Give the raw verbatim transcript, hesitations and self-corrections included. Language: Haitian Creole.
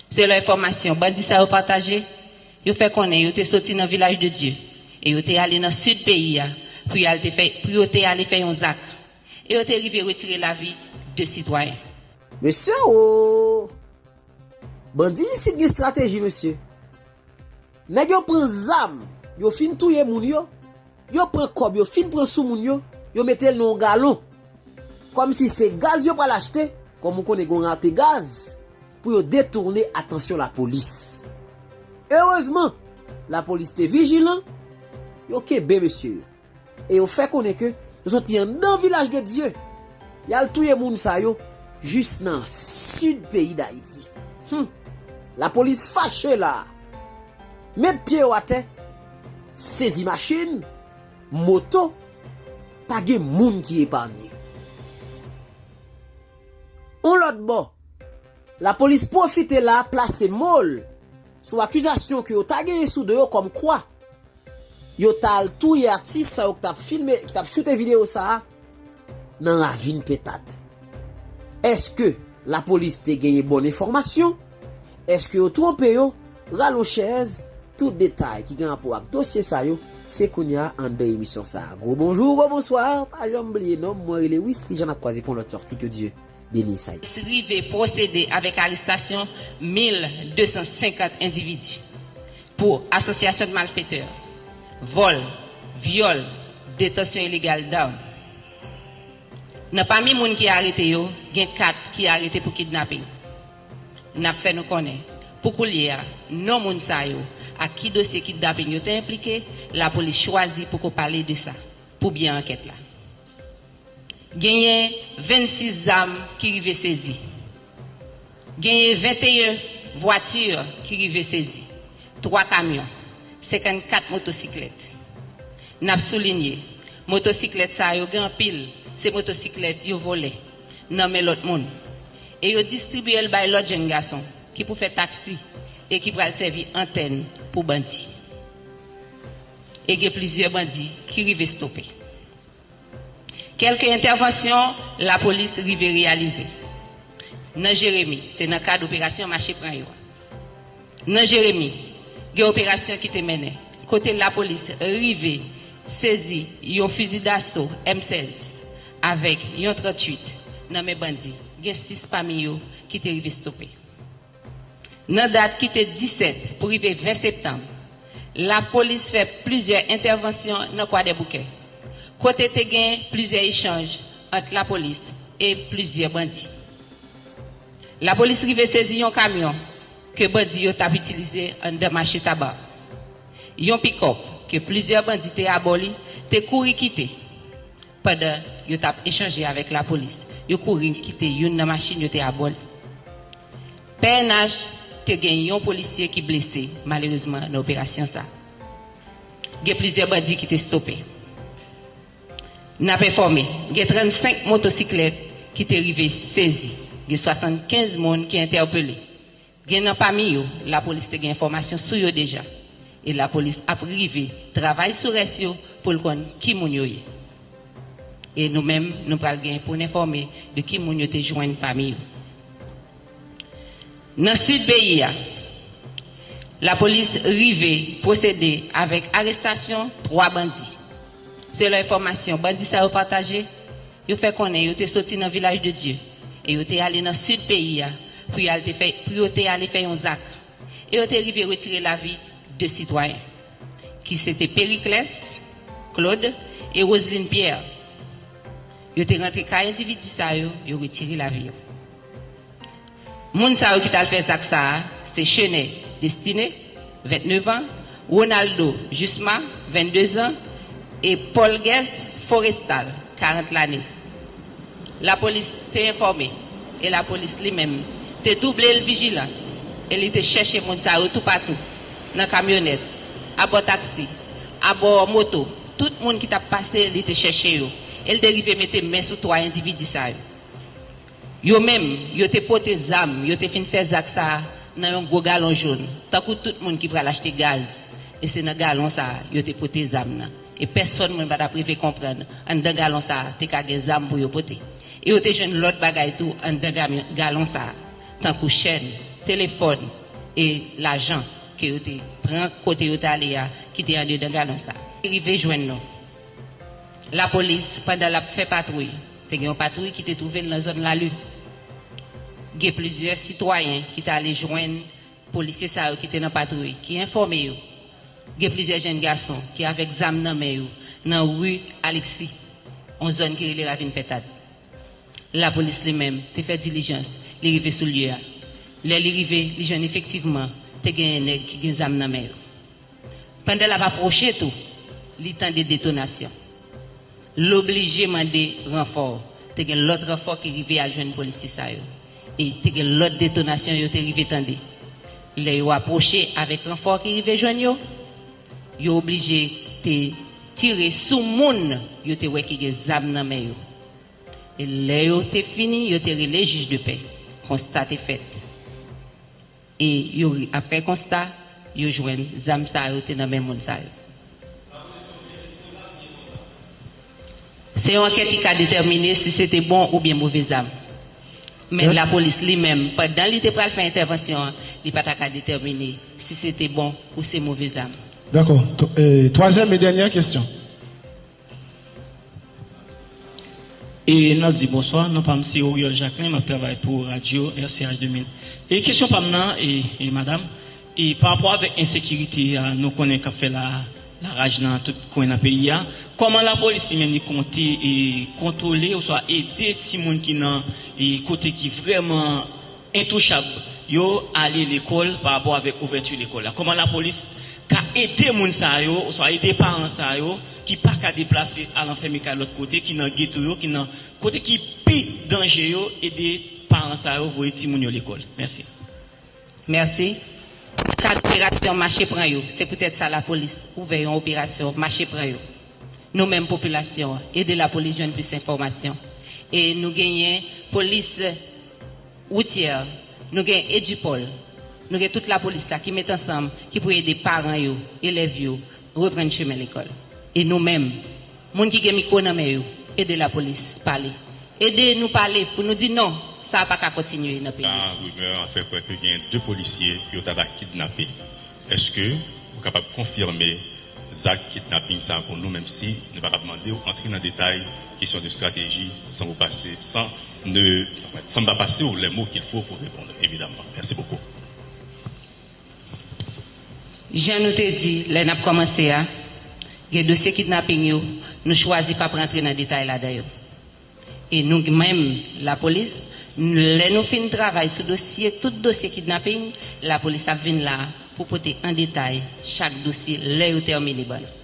Selon enfòmasyon bandi sa yo pataje, yo fè konnen yo te soti nan Vilaj de Dye e yo te ale nan sid peyi a pou y al te fè, pou yo te ale fè yon zak. E yo te rive retire lavi de sitwayen. Mesye o! Bandi isit gen estrateji, mesye. Nèg yo pran zam, yo fin touye moun yo, yo pran kòb, yo fin pran sou moun yo, yo mete l nan yon galon. Kòmsi se gaz yo pral achte, kòm ou konnen gen yon rate gaz, pou yo detounen atansyon lapolis. Erezman, lapolis te vijilan, yo kenbe mesye yo. E yo fè konnen ke yo soti anndan Vilaj de Dye, y al touye moun sa yo jis nan sid peyi Dayiti. Hum! Lapolis fache la a. Met pye yo atè, sezi machin, moto, pa gen moun ki epanye. On lòt bò, lapolis pwofite la a plase mo l sou akizasyon ke yo ta genyen sou do yo kòmkwa yo t al touye atis sa yo ki t ap filme, ki t ap choute videyo sa a nan ravin Pentad. Èske lapolis te genyen bòn enfòmasyon? Èske yo twonpe yo? Rale yon chèz, tout detay ki gen rapò ak dosye sa yo, se kounye a anndan emisyon sa a. Gwo bonjou, gwo bonswa, pa janm bliye non m, mwen rele Wisly Jean, n ap kwaze pou yon lòt sòti, ke Dye beni sa. Rive pwosede avèk arestasyon mil de san senkant endividi pou asosyasyon de malfetè, vòl, vyòl, detansyon ilegal dam. Nan pami moun ki arete yo, gen kat ki arete pou kidnaping. N ap fè nou konnen, pou koulye a, non moun sa yo ak ki dosye kidnaping yo te enplike, lapolis chwazi poko pale de sa pou byen ankèt la. Genyen vennsis zam ki rive sezi. Genyen venteyen vwati ki rive sezi, twa kamyon, senkannkat motosiklèt. N ap soulinye, motosiklèt sa yo gen anpil, se motosiklèt yo vòlè nan men lòt moun. E yo distribye l bay lòt jèn gason ki pou fè taksi e ki pral sèvi antèn pou bandi. E gen plizyè bandi ki rive stope. Kèlke entèvansyon lapolis rive reyalize. Nan Jeremi, se nan kad operasyon mache pran yo a. Nan Jeremi, gen operasyon ki te mennen, kote lapolis rive sezi yon fizi daso M sèz avèk yon tranntuit nan men bandi. Gen sis pami yo ki te rive stope. Nan dat ki te disèt pou rive ven septanm, lapolis fè plizyè entèvansyon nan Kwadèboukè, kote te gen plizyè echanj ant lapolis e plizyè bandi. Lapolis rive sezi yon kamyon ke bandi yo t ap itilize anndan mache Taba. Yon pikòp ke plizyè bandi te abò li te kouri kite. Pandan yo t ap echanje avèk lapolis, yo kouri kite youn nan machin yo te abò l. P N H te gen yon polisye ki blese, malerezman, nan operasyon sa. Gen plizyè bandi ki te stope. N ap enfòme, gen trannsenk motosiklèt ki te rive sezi. Gen swasannkenz moun ki entèpele. Gen nan pami yo, lapolis te gen enfòmasyon sou yo deja. E lapolis ap rive travay sou rès yo pou l konn ki moun yo ye. E nou menm, nou pral gen pou n enfòme de ki moun yo te jwenn pami yo. Nan sid peyi a, lapolis rive pwosede avèk arestasyon twa bandi. Selon enfòmasyon bandi sa yo pataje, yo fè konnen yo te soti nan Vilaj de Dye e yo te ale nan sid peyi a pou y al te fè, pou yo te ale fè yon zak. E yo te rive retire lavi de sitwayen, ki se te Periclès Claude e Roseline Pierre. Yo te rantre kay endividi sa yo, yo retire lavi yo. Moun sa yo ki t al fè zak sa a, se Chenet Destiné, vennnev an, Ronaldo Jusma, venndezan, e Paul Guess Forestal, karant lane. Lapolis te enfòme, e lapolis li menm te double l vijilans, e li te chèche moun sa yo toupatou, nan kamyonèt, abò taksi, abò moto, tout moun ki t ap pase, li te chèche yo, e l te rive mete men sou twa endividi sa yo. Yo menm, yo te pote zam, yo te fin fè zak sa a nan yon gwo galon jòn, tankou tout moun ki pral achte gaz. E se nan galon sa a, yo te pote zam nan. E pèsòn moun pa t ap rive konprann, anndan galon sa a, te ka gen zam pou yo pote. E yo te jwenn lòt bagay tou anndan gamyon, galon sa a, tankou chèn, Telefòn e lajan ke yo te pran kote yo t ale a, ki te andedan galon sa. Li rive jwenn nou. Lapolis, pandan l ap fè patwouy, te gen yon patwouy ki te twouve l nan zòn Lali. Gen plizyè sitwayen ki t ale jwenn polisye sa yo ki te nan patwouy, ki enfòme yo. Gen plizyè jèn gason ki avèk zam nan men yo nan ri Alexis, yon zòn ki rele Ravin Pentad. Lapolis li menm te fè dilijans, li rive sou lye a. Lè li rive, li jwenn efektivman te genyen nèg ki gen zam nan men yo. Pandan l ap apwoche tou, li tande detonasyon. L oblije mande ranfò. Te gen lòt ranfò ki rive al jwenn polisye sa yo. E te gen lòt detonasyon yo te rive tande. Lè yo apwoche avèk ranfò ki rive jwenn yo, yo oblije te tire sou moun yo te wè ki gen zam nan men yo. E lè yo te fini, yo te rele jij de pè. Konsta te fèt. E yo, apre konsta, yo jwenn zam sa yo te nan men moun sa yo. Se yon ankèt ki ka detèmine si se te bon oubyen move zam. Men lapolis li menm, pandan li te pral fè entèvansyon an, li pa ta ka detèmine si se te bon ou se move zam. Dakò. Tw- eh, Twazyèm e dènyè kesyon. E n ap di bonswa, non pa m se Oriol Jacquelin, m ap travay pou radyo R C H de mil. E kesyon pa m nan, e, e madanm, e pa rapò avèk ensekirite a, nou konnen k ap fè la, laraj nan tout kwen nan peyi a, kòman lapolis li menm li konte e kontwole oswa ede timoun ki nan e kote ki vrèman entouchab yo ale lekòl pa rapò avèk ouvèti lekòl la? Kòman lapolis ka ede moun sa yo, oswa ede paran sa yo ki pa ka deplase al anfème kay lòt kote, ki nan geto yo, ki nan kote ki pi danje yo, ede paran sa yo voye timoun yo lekòl? Mèsi. Mèsi. Nan kad operasyon mache pran yo, se poutèt sa lapolis ouvè yon operasyon mache pran yo. Nou menm popilasyon an, ede lapolis jwenn plis enfòmasyon. E nou genyen polis woutyè, nou gen Edupol, nou gen tout lapolis la ki met ansanm, ki pou ede paran yo, elèv yo, reprann chemen lekòl. E nou menm, moun ki gen mikwo nan men yo, ede lapolis pale. Ede nou pale pou nou di non, sa pa ka kontinye nan peyi a. Rimè an fè kwè ke gen de polisye ke yo ta va kidnape. Èske ou kapab konfime zak kidnaping sa pou nou, menm si nou pa kab mande w antre nan detay kesyon de stratégie sans vous passer, sans ne, sans ne pas passer aux les mots qu'il faut pour répondre, évidemment. Merci beaucoup. Jan nou te di lè n ap kòmanse a, gen dosye kidnaping yo, nou chwazi p ap rantre nan detay ladan yo. E nou menm, lapolis, lè nou fin travay sou dosye, tout dosye kidnaping, lapolis ap vin la pou pote an detay chak dosye lè yo tèmine ban nou.